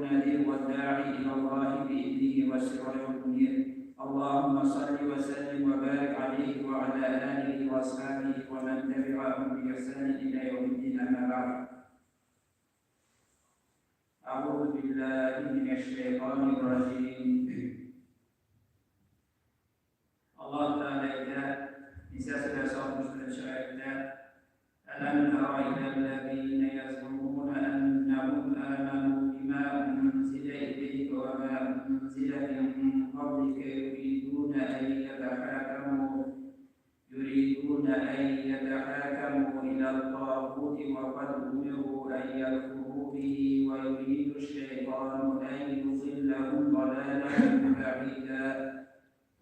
النذير والداعي إلى الله بإذنه والسراج المنير. اللهم صل وسلم وبارك عليه وعلى آله وأصحابه ومن تبعهم بإحسان إلى يوم الدين. أما بعد، أعوذ بالله من الشيطان الرجيم. Аллаһ Тәгалә әйтә, Ниса сүрәсе 61 аятьтә: Әләм тара иләлләзина язгумуна әннәһум аману бима унзиля иләйкә ва ма унзиля мин каблика юридуна ан ятахакаму иля ат-тагути ва кад умиру ан якфуру бихи ва юриду аш-шайтану ан юзиллахум далалан баида.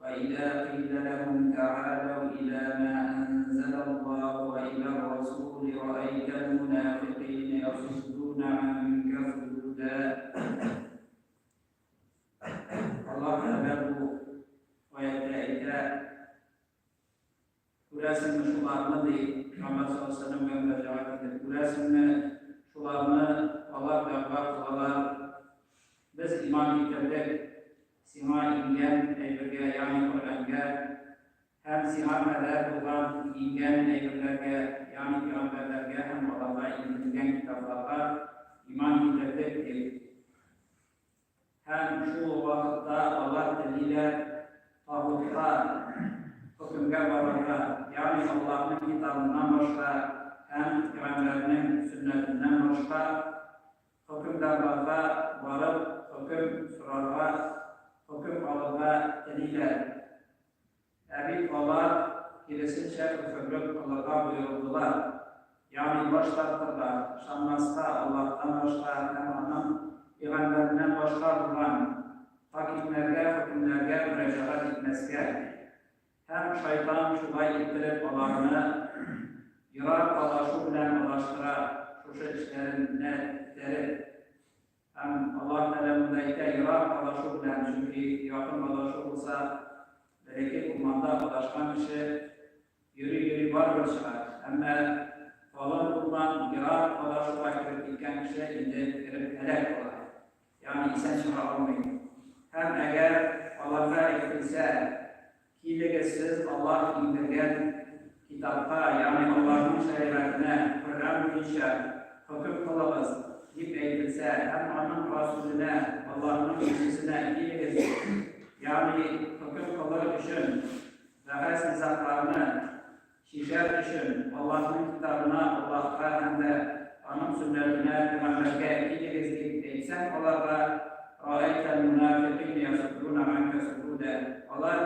وإذا قيل لهم تعالوا إلى ما أنزل الله وإلى الرسول رأيت المنافقين يصدون عنك صدودا. Аллаһ Тәгалә бу аятьтә әйтә, күрәсеңме шуларны, ди, Пәйгамбәр саллаллаһу алейһи ва сәлләмгә мөрәҗәгать итеп, күрәсеңме шуларны, алар дәгъва кылалар, без иман китердек сиңа иңгән әйбергә, ягъни Коръәнгә, һәм сиңа кадәр булган иңгән әйберләргә, ягъни пәйгамбәрләргә һәм аларга иңдерелгән китапларга иман китердек, дип. Һәм шул ук вакытта алар телиләр тагутка хөкемгә барырга, ягъни Аллаһның китабыннан башка һәм пәйгамбәрнең сөннәтеннән башка хөкемдарларга барып хөкем сорарга, хөкем алырга телиләр. Ә бит алар, киресенчә, көферлек кылырга боерылдылар, ягъни баш тартырга, ышанмаска, Аллаһтан башка һәм Аның пигамбәреннән башка булган хакимнәргә, хөкемнәргә мөрәҗәгать итмәскә. Һәм шайтан шулай иттереп аларны ерак адашу белән адаштыра, шушы эшләренә этәреп. Һәм Аллаһ Тәгалә монда әйтә, ерак адашу белән, чөнки якын адашу булса, бәләкәй урманда адашкан кеше йөри-йөри барыбер чыга. Әмма калын урман, ерак адашуга кереп киткән кеше инде кереп һәлак була, ягъни исән чыга алмый. Һәм әгәр аларга әйтелсә, Килегез сез Аллаһ иңдергән Китапка, ягъни Аллаһның шәригатенә, Коръән буенча хөкем кылыгыз, дип әйтелсә, һәм Аның Расүленә, Аллаһның илчесенә килегез дип, ягъни хөкем кылыр өчен, бәхәс-низагларны чишәр өчен, Аллаһның Китабына, Аллаһка һәм дә Аның сөннәтенә, пәйгамбәргә килегез дип әйтсәң, аларга, Рәәйтәл мунафикыйнә ясуддуна ганкә судуда, алар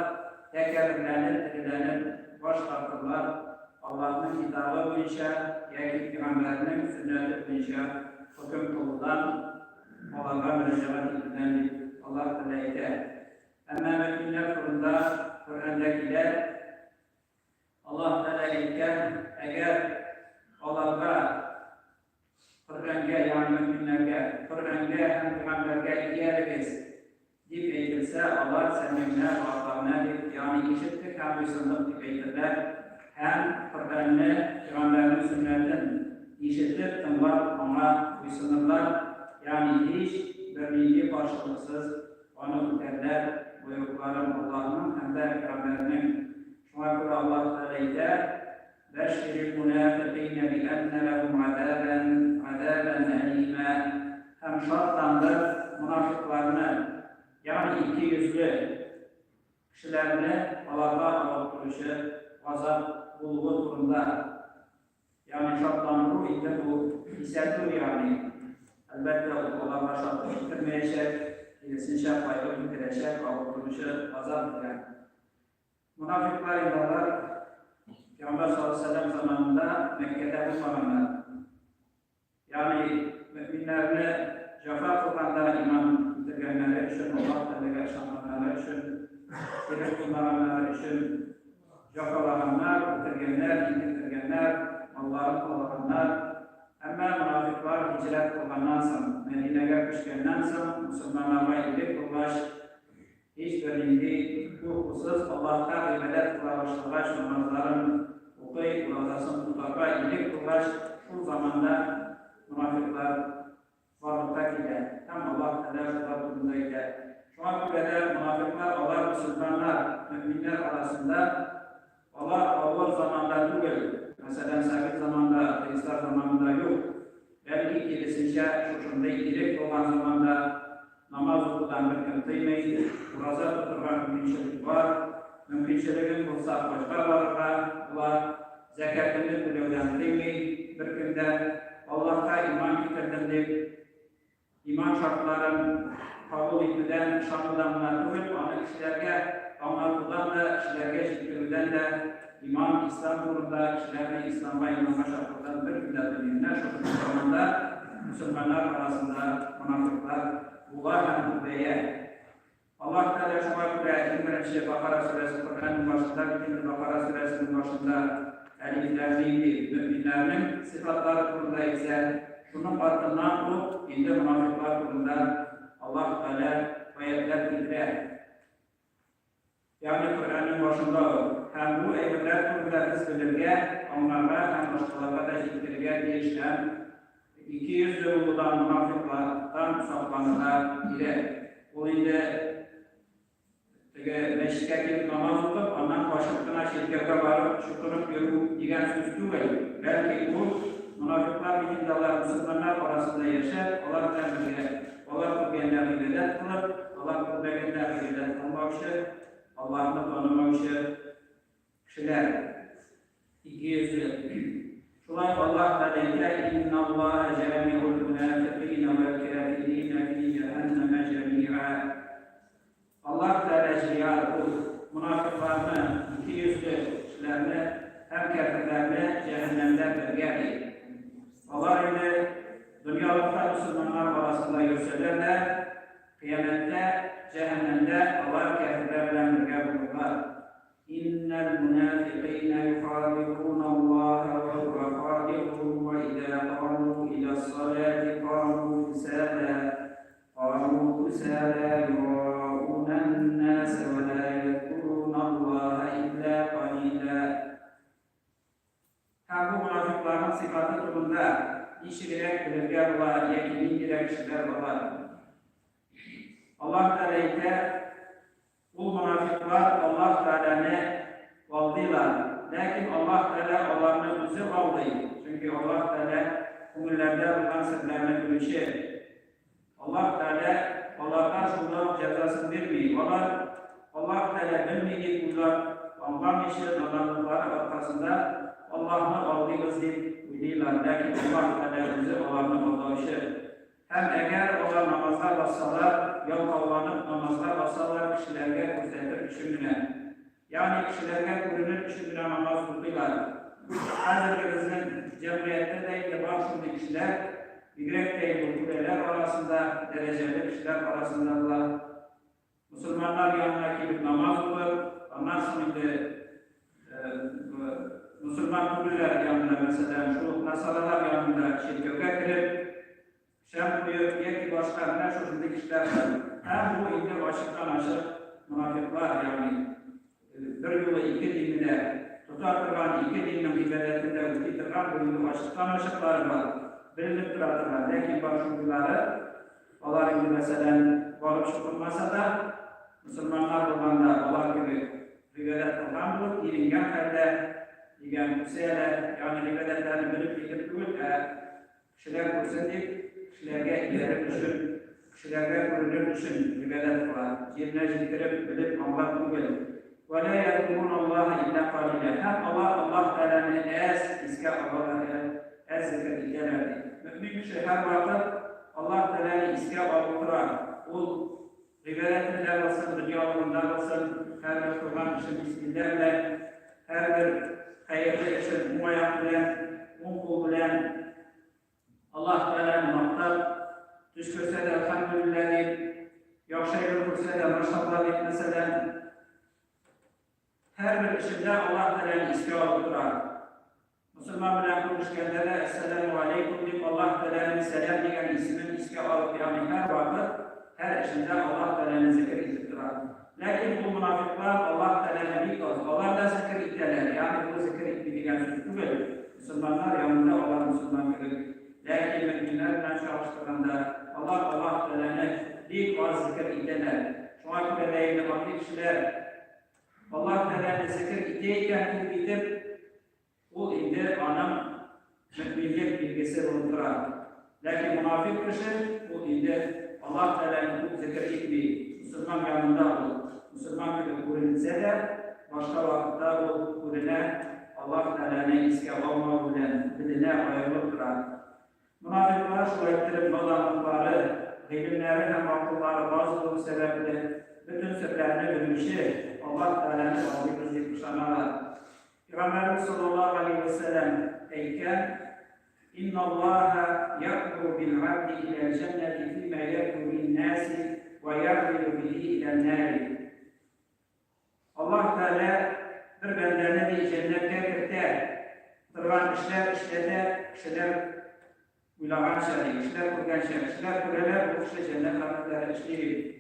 тәкәбберләнеп, эреләнеп баш тартырлар Аллаһның Китабы буенча яки пәйгамбәрнең сөннәте буенча хөкем кылудан, аларга мөрәҗәгать итүдән, дип Аллаһ Тәгалә әйтә. Әмма мөэминнәр турында Коръәндә килә, Аллаһ Тәгалә әйткән, әгәр аларга Коръәнгә, ягъни мөэминнәргә, Коръәнгә һәм пәйгамбәргә иярегез, дип әйтелсә, алар сәмигънә вә атагънә дип, ягъни ишеттек һәм буйсындык дип әйтерләр һәм Коръәнне, пәйгамбәрнең сөннәтен ишетеп, тыңлап, аңа буйсынырлар, ягъни һич бернинди каршылыксыз аны үтәрләр, боерыкларын Аллаһның һәм дә пәйгамбәрнең. Шуңа күрә Аллаһ Тәгалә әйтә, Бәшширил мунафикыйнә би әннә ләһум газабән, газабән әлимә. Һәм шатландыр монафикъларны, ягъни икейөзле кешеләрне аларга авырттыручы газап булуы турында. Ягъни шатландыру инде бу кисәтү, ягъни, әлбәттә, ул аларга шатлык китермәячәк, киресенчә, кайгы китерәчәк, авырттыручы газап белән. Монафикълар инде алар Пәйгамбәр саллаллаһу алейһи ва сәлләм заманында Мәккәдә булмаганнар. Ягъни мөэминнәрне җәфа кылганда иман китергәннәре өчен, Аллаһ Тәгаләгә ышанганнары өчен, ширек кылмаганнары өчен җәфалаганнар, үтергәннәр, интектергәннәр, малларын талаганнар. Әмма монафикълар һиҗрәт кылганнан соң, Мәдинәгә күчкәннән соң, мөселманнарга ирек булгач, Һич бернинди куркусыз Аллаһка гыйбадәт кыла башлагач, намазларын укый, уразасын тотарга ирек булгач, шул заманда монафикълар барлыкка килә һәм Аллаһ Тәгалә. Тәгалә шулар турында әйтә. Шуңа күрә дә монафикълар алар мөселманнар, мөэминнәр арасында алар авыр заманда түгел, мәсәлән, совет заманында, атеистлар заманында юк. Бәлки, киресенчә, шушындый ирек булган заманда намаз укудан беркем тыймый, ураза тотырга мөмкинчелек бар, мөмкинчелегең булса, хаҗга барырга була, зәкятеңне түләүдән тыймый беркем дә, Аллаһка иман китердем дип, Иман шартларын кабул итүдән, ышанудан гына түгел, аны кешеләргә аңлатудан да, кешеләргә җиткерүдән дә, иман, ислам турында, кешеләрне исламга, иманга чакырудан беркем дә тыймый. Менә шушы заманда мөселманнар арасында монафыйклар була һәм күбәя. Аллаһ Тәгалә шуңа күрә иң беренче Бакара сүрәсе Коръәннең башында бит инде Бакара сүрәсенең башында Әлиф Ләм Мим дип мөэминнәрнең сыйфатлары турында әйтсә, шуның артыннан ук инде монафикълар турында Аллаһ Тәгалә аятьләр китерә. Ягъни Коръәннең башында ук. Һәм бу әйберләр турында без белергә, аңларга һәм башкаларга да җиткерергә тиеш һәм икейөзле булудан, монафикълардан сакланырга кирәк. Ул инде теге мәчеткә килеп намаз укып, аннан качып кына чиркәүгә барып чукынып йөрү дигән сүз түгел, бәлки ул монафикълар бит инде алар мөселманнар арасында яшәп, алар белән бергә Алар күргәндә гыйбадәт кылып, алар күрмәгәндә гыйбадәт кылмаучы, Аллаһны танымаучы кешеләр. Икейөзле. Шулай ук Аллаһ Тәгалә әйтә, Инналлаһа җами'ул мунафикыйна вәл кафирина фи җәһәннәмә җәми'а. Аллаһ Тәгалә җыяр ул монафикъларны, икейөзле кешеләрне һәм кяферләрне җәһәннәмдә бергә, ди. Алар инде дөньялыкта мөселманнар арасында йөрсәләр дә, кыямәттә җәһәннәмдә алар кяферләр белән бергә булырлар. Иннәл мунафикыйнә юхадиуналлаһа ва һуа хадиухум ва иза каму иләс-салати каму кусала каму кусала юраунан-наса ва ла язкуруналлаһа илла калила. Һәм бу монафикъларның сыйфаты турында ничегрәк белергә була яки ниндирәк кешеләр алар? Аллаһ Тәгалә әйтә, Ул монафикълар Аллаһ Тәгаләне алдыйлар, ләкин Аллаһ Тәгалә аларны үзе алдый, чөнки Аллаһ Тәгалә күңелләрдә булган серләрне белүче. Аллаһ Тәгалә аларга шунда ук җәзасын бирми. Алар Аллаһ Тәгалә белми дип уйлап, аңламыйча, наданлыклары аркасында Аллаһны алдыйбыз дип уйлыйлар, ләкин Аллаһ Тәгалә үзе аларны алдаучы. Һәм әгәр алар намазга бассалар, ялкауланып намазга басалар кешеләргә күрсәтер өчен генә. Ягъни кешеләргә күренер өчен генә намаз укыйлар. Хәзерге безнең җәмгыятьтә дә инде бар шундый кешеләр, бигрәк тә инде түрәләр арасында, дәрәҗәле кешеләр арасында була. Мөселманнар янына килеп намаз укып, аннан соң инде мөселман түгелләр янында, мәсәлән, шул ук насаралар янында чиркәүгә кереп, шәм куеп яки башка менә шушындый кешеләр бар. Һәм бу инде ачыктан-ачык монафикълар, ягъни бер юлы ике динне дә тота торган, ике диннең гыйбадәтен дә үти торган бу инде ачыктан-ачыклары бар, беленеп тора торган. Ләкин бар шундыйлары, Алар инде, мәсәлән, барып чукынмаса да, мөселманнар булганда алар кебек гыйбадәт кылган булып, иренгән хәлдә дигән үсәләр, ягъни гыйбадәтләрне белеп итеп түгел, ә кешеләр күрсен дип, кешеләргә иярер өчен, кешеләргә күренер өчен гыйбадәт кыла, җиренә җиткереп, белеп, аңлап түгел. Вә лә язкуруналлаһа илля калиля. Һәм алар Аллаһ Тәгаләне әз искә алалар, әз зикер итәләр, ди. Мөэмин кеше һәрвакыт Аллаһ Тәгаләне искә алып тора. Ул гыйбадәтендә булсын, дөньялыгында булсын, һәрбер кылган эшен бисмилла белән, һәрбер хәерле эшен уң аяк белән, уң кул белән Аллаһ Тәгаләне мактап, төш күрсә дә, әлхәмдүлилләһ дип, яхшы әйбер күрсә дә, машалла дип, мәсәлән, һәрбер эшендә Аллаһ Тәгаләне искә алып тора. Мөселман белән күрешкәндә дә, әссәламү алейкум дип, Аллаһ Тәгаләнең сәлам дигән исемен искә алып, ягъни һәрвакыт, һәр эшендә Аллаһ Тәгаләне зикер итеп тора. Ләкин ул монафикълар Аллаһ Тәгаләне бик аз, алар да зикер итәләр, ягъни бу зикер итми дигән сүз түгел, мөселманнар янында алар мөселман кебек, ләкин мөэминнәр белән чагыштырганда, алар Аллаһ Тәгаләне бик аз зикер итәләр. Шуңа күрә дә инде андый кешеләр Аллаһ Тәгаләне зикер итә икән күп итеп, ул инде аның мөэминлек билгесе булып тора. Ләкин монафикъ кеше ул инде Аллаһ Тәгаләне күп зикер итми. Мөселман янында ул мөселман кебек күренсә дә, башка вакытта ул күренә, Аллаһ Тәгаләне искә алмау белән беленә, аерылып тора. Монафикълар шулай иттереп наданлыклары, гыйлемнәре һәм акыллары аз булу сәбәпле, бөтен серләрне белүче Аллаһ Тәгаләне алдыйбыз дип ышаналар. Пәйгамбәребез саллаллаһу галәйһи вә сәлләм әйткән, Инналлаһа я'муру бил-гадли иләл-җәннәти фимә ябду лин-наси вә ягъдилу бихи илән-нари. Аллаһ Тәгалә бер бәндәне ди җәннәткә кертә торган эшләр эшләтә, кешеләр уйлаганча ди, кешеләр күргәнчә, кешеләр күрәләр, бу кеше җәннәт гамәлләре эшли дип.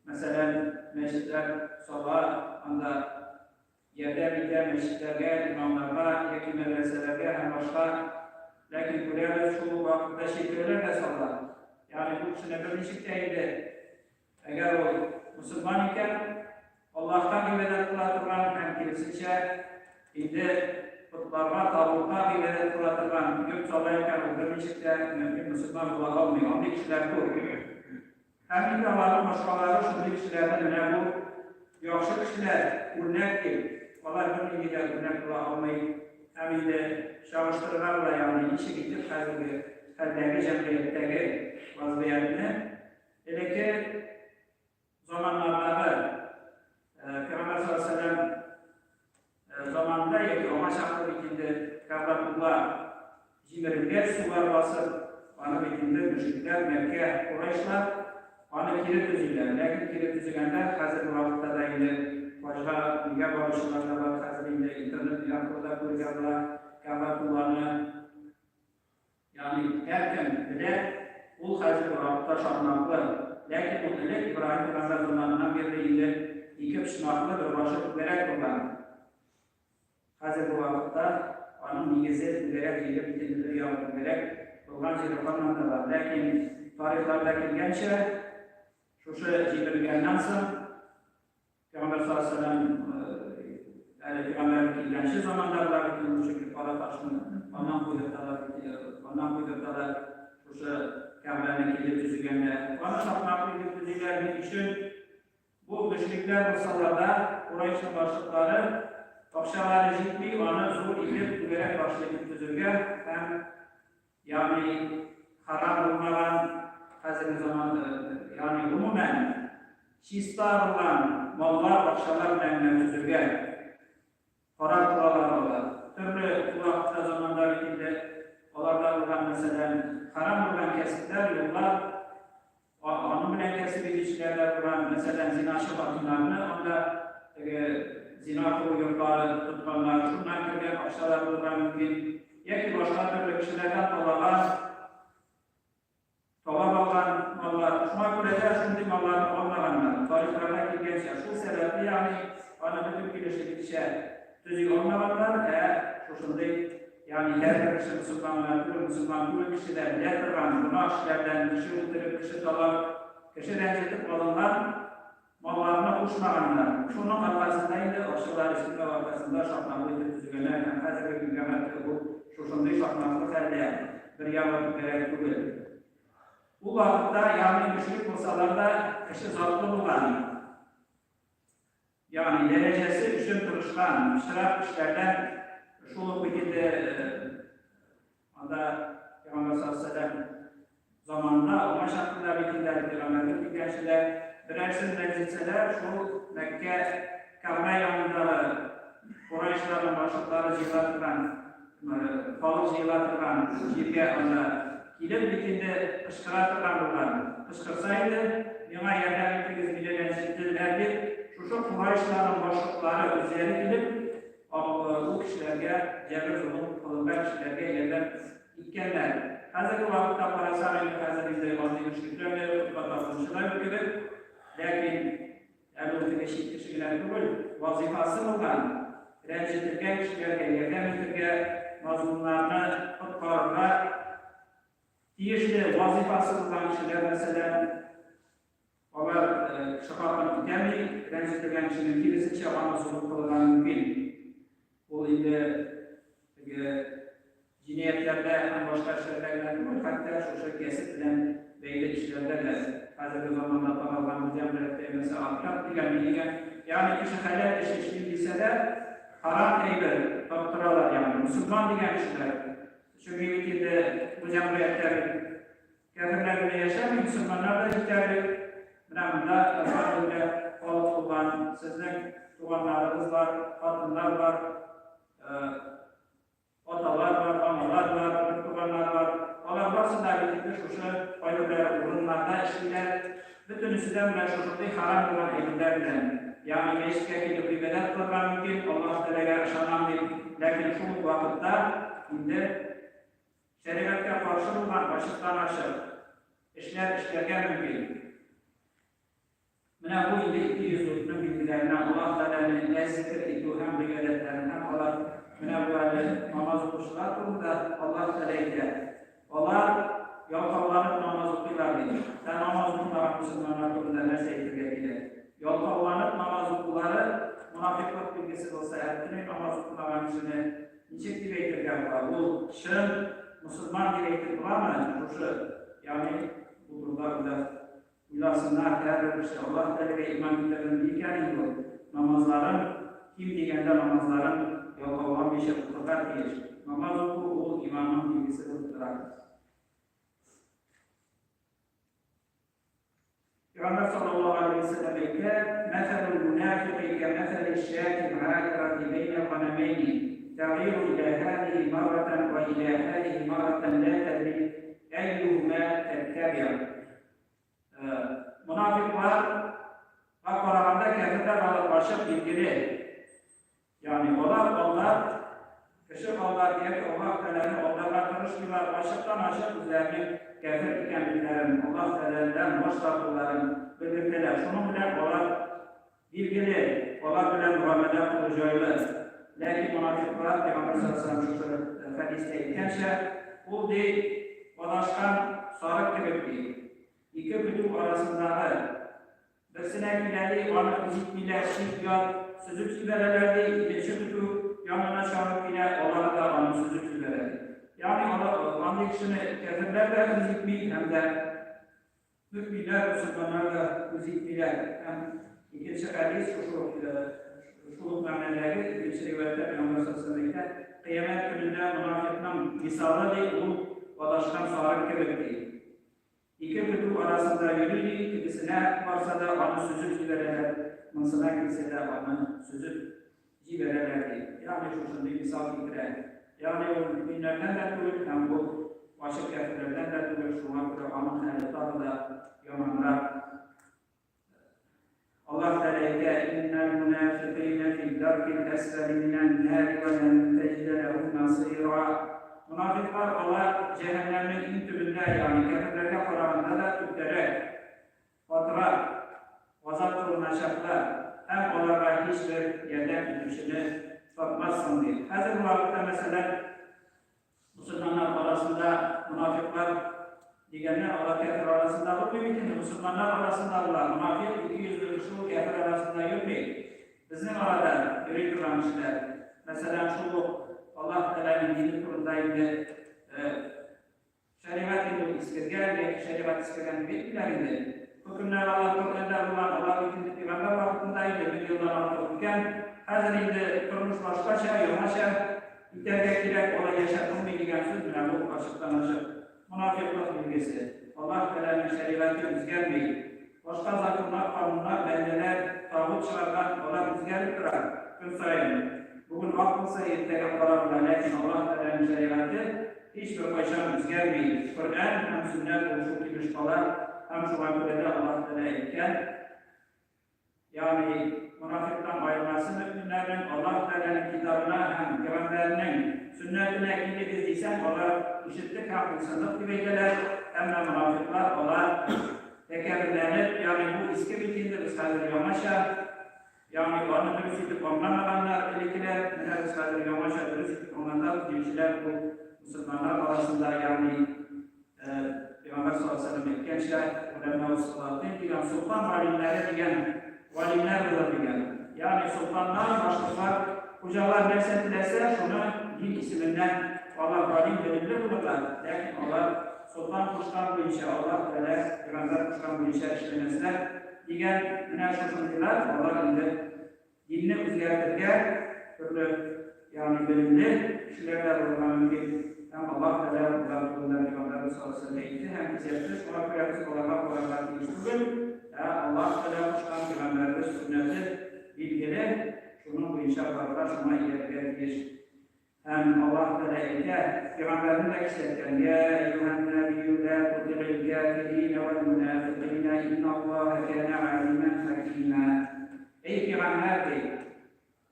Мәсәлән, мәчетләр сала, анда ярдәм итә мәчетләргә, имамнарга яки мәдрәсәләргә һәм башка. Ләкин күрәбез, шул ук вакытта чиркәүләр дә сала. Ягъни бу кешене берничек тә инде Әгәр ул мөселман икән, Аллаһка гыйбадәт кыла торган һәм киресенчә, инде потларга, тагутка гыйбадәт кыла торган йорт сала икән, ул берничек тә мөэмин мөселман була алмый. Андый кешеләр күп. Һәм инде аларның башкалары шундый кешеләрне менә бу яхшы кешеләр, үрнәк дип, алар бернинди дә үрнәк була алмый. Һәм инде чагыштырырга була, ягъни ничек итеп хәзерге хәлдәге җәмгыятьтәге вазгыятьне Элекке заманнардагы Пәйгамбәр саллаллаһу алейһи вәсәлләм заманында яки аңа чаклы бит инде Кәгъбәтулла җимерелгәч, сулар басып, аны бит инде мөшрикләр, Мәккә, Курайшлар аны кире төзиләр. Ләкин кире төзегәндә хәзерге вакытта да инде хаҗга нигә баручылар да бар, хәзер инде интернет аркылы да күрергә була Кәгъбәтулланы. Ягъни һәркем белә, ул хәзерге вакытта шакмаклы. Ләкин ул элек Ибраһим пәйгамбәр заманыннан бирле инде ике почмаклы, бер башы түгәрәк булган. Хәзерге вакытта аның нигезе түгәрәк җире бит инде бер ягы түгәрәк булган җире һаман да бар. Ләкин тарихларда килгәнчә, шушы җимерелгәннән соң, Пәйгамбәр саллаллаһу алейһи ва сәлләм әле пәйгамбәр килгәнче заманда була бит инде, чөнки кара ташны аннан куйдырталар бит, аннан куйдырталар шушы Кәгъбәне килеп төзегәндә. Аны шакмаклы итеп төзиләр ни өчен? Бу мөшрикләр булсалар да, Курайшның башлыклары акчалары җитми, аны зур итеп, түгәрәк башлы итеп төзергә һәм Ягъни харам булмаган, хәзерге заман, ягъни гомумән чиста булган маллар, акчалар белән генә төзергә карар кылалар алар. Төрле вакытта заманда бит инде аларда булган, мәсәлән, харам булган кәсепләр, юллар, аның белән кәсеп итүчеләр дә булган, мәсәлән, зиначы хатыннарны анда теге зина кылу йортлары тотканнар, шуннан кергән акчалар булырга мөмкин, яки башка төрле кешеләрдән талаган, талап алган маллар. Шуңа күрә дә шундый малларны алмаганнар. Тарихларда килгәнчә, шул сәбәпле, ягъни аны бөтен килеш элеккечә төзи алмаганнар, ә шушындый Ягъни һәрбер кеше мөселман гына түгел, мөселман түгел кеше дә белә торган гөнаһ эшләрдән кеше үтереп, кеше талап, кеше рәнҗетеп алынган малларны кушмаганнар. Шуның аркасында инде акчалар җитмәү аркасында шакмаклы итеп төзегәннәр һәм хәзерге көнгә хәтле ул шушындый шакмаклы хәлдә, бер ягы түгәрәк түгел. Ул вакытта, ягъни мөшрик булсалар да, кеше затлы булган. Ягъни дәрәҗәсе өчен тырышкан, пычрак эшләрдән шул ук бит инде анда Пәйгамбәр саллаллаһу алейһи вәсәлләм заманында аңа чаклы да бит инде әле пәйгамбәрлек килгәнче дә берәрсен рәнҗетсәләр, шул Мәккә Кәгъбә янындагы Курайшларның башлыклары җыела торган, халык җыела торган җиргә анда килеп бит инде кычкыра торган булган. Кычкырса иде, миңа ярдәм итегез, мине рәнҗеттеләр дип, шушы Курайшларның башлыклары үзләре килеп, ул кешеләргә җәбер-золым кылынган кешеләргә ярдәм иткәннәр. Хәзерге вакытта карасак инде, хәзер инде андый мөшрикләр дә юк, утка тартынучылар юк кебек. Ләкин Әле ул теге чит кеше генә түгел, вазыйфасы булган, рәнҗетелгән кешеләргә ярдәм итергә, мазлумнарны коткарырга тиешле вазыйфасы булган кешеләр, мәсәлән, Алар кеше хакын үтәми, рәнҗетелгән кешенең киресенчә аны золым кылырга мөмкин. Ул инде теге җинаятьләрдә һәм башка эшләрдә генә түгел, хәтта шушы кәсеп белән бәйле эшләрдә дә хәзерге заманда таралган бу җәмгыятьтә мәсәлән откат дигән ни дигән, ягъни кеше хәләл эш эшлим дисә дә, харам әйбер таптыралар, ягъни мөселман дигән кешеләр. Чөнки бит инде бу җәмгыятьтә бит Кяферләр генә яшәми, мөселманнар да җитәрлек. Менә монда әлхәмдүлилләһ халык булган, сезнең туганнарыгыз бар, хатыннар бар, аталар бар, аналар бар, бертуганнар бар. Алар барысы да бит инде шушы кайберләре урыннарда эшлиләр. Бөтенесе дә менә шушындый харам булган әйберләр белән. Ягъни мәчеткә килеп гыйбадәт кылырга мөмкин, Аллаһ Тәгаләгә ышанам дип, ләкин шул ук вакытта инде Шәригатькә каршы булган ачыктан-ачык эшләр эшләргә мөмкин. Менә бу инде икейөзлелекнең билгеләренә Аллаһ Тәгаләне әз зикер итү һәм гыйбадәтләрен һәм алар менә бу әле намаз укучылар турында Аллаһ Тәгалә әйтә. Алар ялкауланып намаз укыйлар ди. Ә намаз укымаган мөселманнар турында нәрсә әйтергә кирәк? Ялкауланып намаз укулары монафикълык билгесе булса, ә бөтенләй намаз укымаган кешене Ничек дип әйтергә була? Ул чын мосылман дип әйтеп буламы? Шушы, ягъни бу турыда уйлап уйласыннар һәрбер кеше. Аллаһ Тәгаләгә иман китердем дикән инде ул, намазларын, ким дигәндә намазларын ялкауланмыйча укырга тиеш. Намаз уку ул иманның билгесе булып тора. Пәйгамбәр саллаллаһу алейһи вә сәлләм әйтә, Мәсәлүл мунафикы кәмәсәли шәти гайрати бәйнә ганамәйни, тәгыйру илә һәзиһи марратан вә илә һәзиһи марратан лә тәдри әйюһумә тәттәбиу. Монафикларга караганда кәферләр алар ачык билгеле. Ягъни алар алдап, кеше алдап яки Аллаһ Тәгаләне алдарга тырышмыйлар, ачыктан-ачык үзләренең кяфер икәнлекләрен, Аллаһ Тәгаләдән баш тартуларын белгертәләр. Шуның белән алар, билгеле, алар белән мөгамәлә кылу җайлы. Ләкин монафикълар, Пәйгамбәр саллаллаһу алейһи ва сәлләм шушы хәдистә әйткәнчә, ул ди, адашкан сарык кебек ди. Ике көтү арасындагы Берсенә килә ди, аны үз итмиләр, чит-ят, сөзеп җибәрәләр ди, икенче көтү янына чабып килә, алары да аны сөзеп җибәрә ди. Ягъни алар, андый кешене кяферләр дә үз итми һәм дә мөэминнәр, мөселманнар да үз итмиләр. Һәм икенче хәдис шушы ук шул ук мәгънәдәге икенче риваятьтә Пәйгамбәр саллаллаһу алейһи ва сәлләм әйтә, Кыямәт көнендә монафикның мисалы ди, ул адашкан сарык кебек ди. Ике көтү арасында йөри ди, тегесенә барса да, аны сөзеп җибәрәләр, монсына килсә дә, аны сөзеп җибәрәләр, ди. Ягъни шушындый мисал китерә. Ягъни ул мөэминнәрдән дә түгел һәм ул ачык кяферләрдән дә түгел, шуңа күрә аның хәле тагы да яманрак. Аллаһ Тәгалә әйтә, Иннәл мунафикыйнә фид-даркил әсфәли минән-нари вә лән тәҗидә ләһум насыйра. Монафикълар алар җәһәннәмнең иң төбендә, ягъни кяферләргә караганда да төптәрәк, катырак газап кылыначаклар һәм аларга һичбер ярдәм итүчене тапмассың, ди. Хәзерге вакытта, мәсәлән, Мөселманнар арасында монафикълар дигәннәр, алар кяфер арасында булмый бит инде, мөселманнар арасында була. Монафикъ ике йөзле кеше ул кяфер арасында йөрми. Безнең арада йөри торган кешеләр. Мәсәлән, шул ук Аллаһ Тәгаләнең дине турында инде шәригать инде ул искергән яки шәригать искергән дип әйтмиләр инде. Хөкемнәр алар Коръәндә булган, алар бит инде пәйгамбәр вакытында инде 1000 елдан артык үткән. Хәзер инде тормыш башкача, яңача. Итәргә кирәк, алай яшәп булмый дигән сүз менә бу ачыктан-ачык монафикълык билгесе. Аллаһ Тәгаләнең шәригате үзгәрми. Башка законнар, кануннар, бәндәләр тагут чыгарган, алар үзгәреп тора көн саен. Бүген ак булса, иртәгә кара була, ләкин Аллаһ Тәгаләнең шәригате һичбер кайчан үзгәрми. Коръән һәм сөннәт ул шул килеш кала һәм шуңа күрә дә Аллаһ Тәгалә әйткән, Ягъни, монафикътан аермасы мөэминнәрнең Аллаһ Тәгаләнең китабына һәм пәйгамбәренең сөннәтенә килегез дисәң, алар ишеттек һәм буйсындык дип әйтәләр, әмма монафикълар алар тәкәбберләнеп, ягъни бу иске бит инде, без хәзер яңача, ягъни аны дөрес итеп аңламаганнар элеккеләр, менә без хәзер яңача дөрес итеп аңлатабыз диючеләр ул мөселманнар арасында, ягъни Пәйгамбәр саллаллаһу алейһи ва сәлләм әйткәнчә, голәмәү салатин дигән, солтан галимнәре дигән галимнәр булыр дигән. Ягъни солтаннар, башлыклар, хуҗалар нәрсә теләсә, шуны дин исеменнән алар галим, белемле булырлар, ләкин алар солтан кушкан буенча, Аллаһ Тәгалә, пәйгамбәр кушкан буенча эшләмәсләр дигән. Менә шушындыйлар, алар инде Динне үзгәртергә төрле, ягъни белемле кешеләр дә булырга мөмкин. Һәм Аллаһ Тәгалә алар турында Пәйгамбәребез саллаллаһу галәйһи ва сәлләм әйтте һәм кисәтте. Шуңа күрә без аларга карарга тиеш түгел, ә Аллаһ Тәгалә кушкан Пәйгамбәребез сөннәте билгеле, шуның буенча барырга, шуңа иярергә тиеш. Һәм Аллаһ Тәгалә әйтә, Пәйгамбәрне дә кисәткән, Йә әйюһән нәбийю лә тутигыйл кафирина вәл мунафикыйна инналлаһа кәнә алимән хәкимә. Әй пәйгамбәр, ди,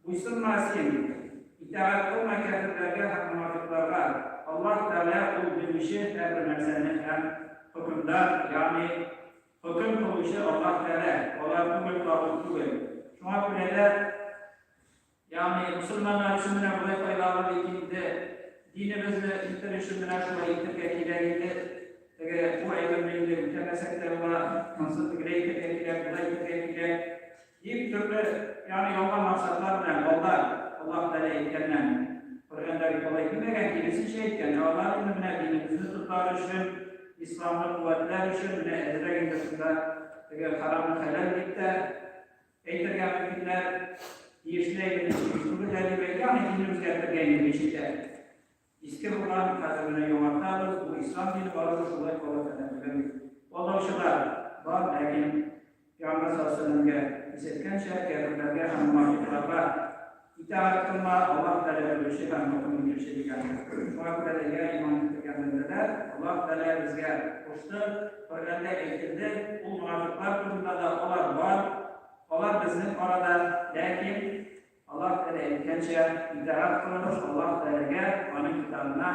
буйсынма син, итагать кылма кяферләргә һәм монафикъларга, Аллаһ Тәгалә ул белүче һәрбер нәрсәне һәм хөкемдар, ягъни хөкем кылучы Аллаһ Тәгалә, алар түгел, тагут түгел. Шуңа күрә дә Ягъни, мөселманнар өчен менә болай файдалы бит инде, динебезне илтер өчен менә шулай итергә кирәк иде, теге бу әйберне инде үтәмәсәк тә була, монсын тегеләй итергә кирәк, болай итергә кирәк, дип төрле, ягъни ялган максатлар белән алда Аллаһ Тәгалә әйткәннән, Коръәндә бит алай димәгән, киресенчә әйткән, ә алар инде менә динебезне тотар өчен, исламны куәтләр өчен менә әзрәк инде шунда теге харамны хәләл дип тә Әйтергә мөмкиннәр, тиешле әйберне тиеш түгел дә дип әйтә, аны динне үзгәртергә инде ничек тә. Иске булган, хәзер менә яңартабыз, бу ислам дине барыбер шулай кала фәлән дигән бит. Алдаучылар бар, ләкин Пәйгамбәр саллаллаһу алейһи вәсәлләмгә кисәткәнчә, кяферләргә һәм монафикъларга итагать кылма, Аллаһ Тәгалә белүче һәм хөкем итүче дигән. Шуңа күрә дә, йә иман китергән бәндәләр, Аллаһ Тәгалә безгә кушты, Коръәндә әйтелде, ул монафикълар турында да алар бар, алар безнең арада, ләкин Аллаһ Тәгалә әйткәнчә, итагать кылыгыз Аллаһ Тәгаләгә, аның китабына,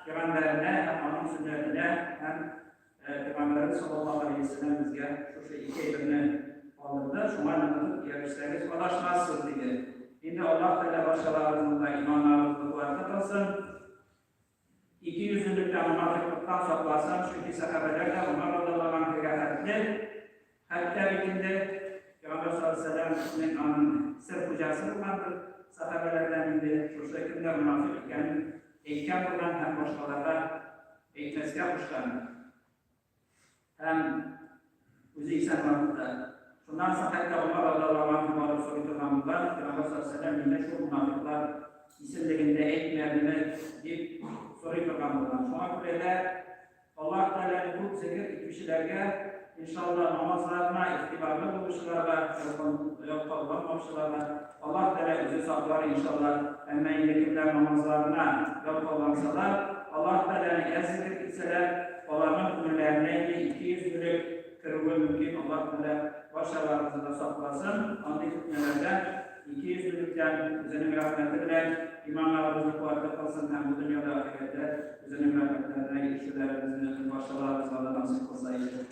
пәйгамбәренә һәм аның сөннәтенә һәм Пәйгамбәребез саллаллаһу алейһи ва сәлләм безгә шушы ике әйберне калдырды, шуңа ныгытып ияләшсәгез, адашмассыз, диде. Инде Аллаһ Тәгалә барчаларыбызның да иманнарыбызны куәтле кылсын, икейөзлелектән, монафикълыктан сакласын, чөнки сәхабәләр дә Гомәр радиаллаһу анһуга хәтле, хәтта бит инде Пәйгамбәр саллаллаһу алейһи ва сәлләмнең аның сер хуҗасы булган бер сәхабәләрдән инде шушы кемнәр монафикъ икәнен әйткән булган һәм башкаларга әйтмәскә кушкан һәм үзе исән вакытта. Шуннан соң хәтта Гомәр радиаллаһу анһу барып сорый торган булган, Пәйгамбәр саллаллаһу алейһи ва сәлләм мине шул мунафиклар исемлегендә әйтмәдеме дип сорый торган булган. Шуңа күрә дә Аллаһ Тәгаләне күп зикер итүчеләргә, иншалла, намазларына игътибарлы булучыларга, ялкауланмаучыларга Аллаһ Тәгалә үзе саклар, иншалла. Әмма инде кемнәр намазларына ялкаулансалар, Аллаһ Тәгаләне әз зикер итсәләр, аларның күңелләренә инде икейөзлелек керүе мөмкин. Аллаһ Тәгалә барчаларыбызны да сакласын андый фетнәләрдән, икейөзлелектән, үзенең рәхмәте белән иманнарыбызны куәтле кылсын һәм бу дөньяда, ахирәттә үзенең рәхмәтләренә ирешүләребезне барчаларыбызга да насыйп кылса иде.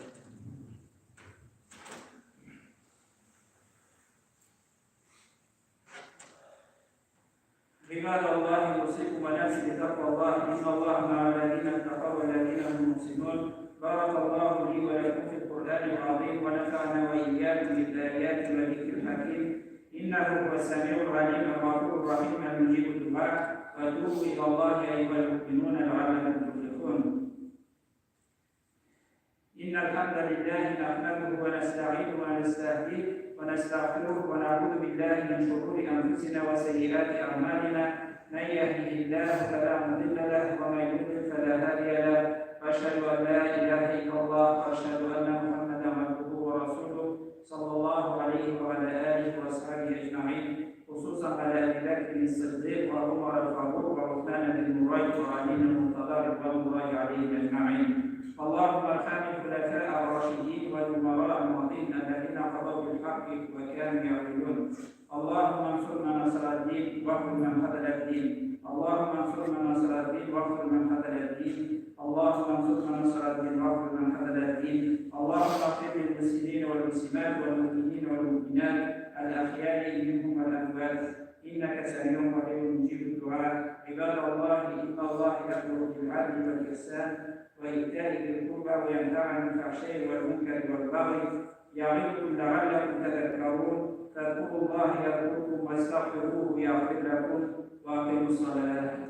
عباد الله أوصيكم ونفسي بتقوى الله إن الله مع الذين اتقوا والذين هم محسنون بارك الله لي ولكم في القرآن العظيم ونفعنا وإياكم بالآيات والذكر الحكيم إنه هو السميع العليم الغفور الرحيم المجيب الدعاء وتوبوا إلى الله أيها المؤمنون لعلكم تفلحون إن الحمد لله نحمده ونستعينه ونستهديه ونستغفره ونعوذ بالله من شرور أنفسنا وسيئات أعمالنا من يهده الله فلا مضل له ومن يضلل فلا هادي له وأشهد أن لا إله إلا الله وأشهد أن محمدا عبده ورسوله صلى الله عليه وعلى آله وأصحابه أجمعين خصوصا على أبي بكر الصديق وعمر الفاروق وعثمان بن نورين وعلي المرتضى رضوان الله عليهم أجمعين اللهم ارحم الخلفاء الراشدين والأمراء الماضين الذين قضوا بالحق وكانوا يعدلون اللهم انصر من نصر الدين واغفر من خذل الدين اللهم انصر من نصر الدين واغفر من خذل الدين اللهم انصر من نصر الدين واغفر من خذل الدين اللهم اغفر للمسلمين والمسلمات والمؤمنين والمؤمنات الأحياء منهم والأموات. إنك سميع قريب مجيب الدعاء. عباد الله، إن الله يأمر بالعدل والإحسان وإيتاء ذي القربى وينهى عن الفحشاء والمنكر والبغي يعظكم لعلكم تذكرون. فاذكروا الله يذكركم واستغفروه يغفر لكم، وأقيموا الصلاة.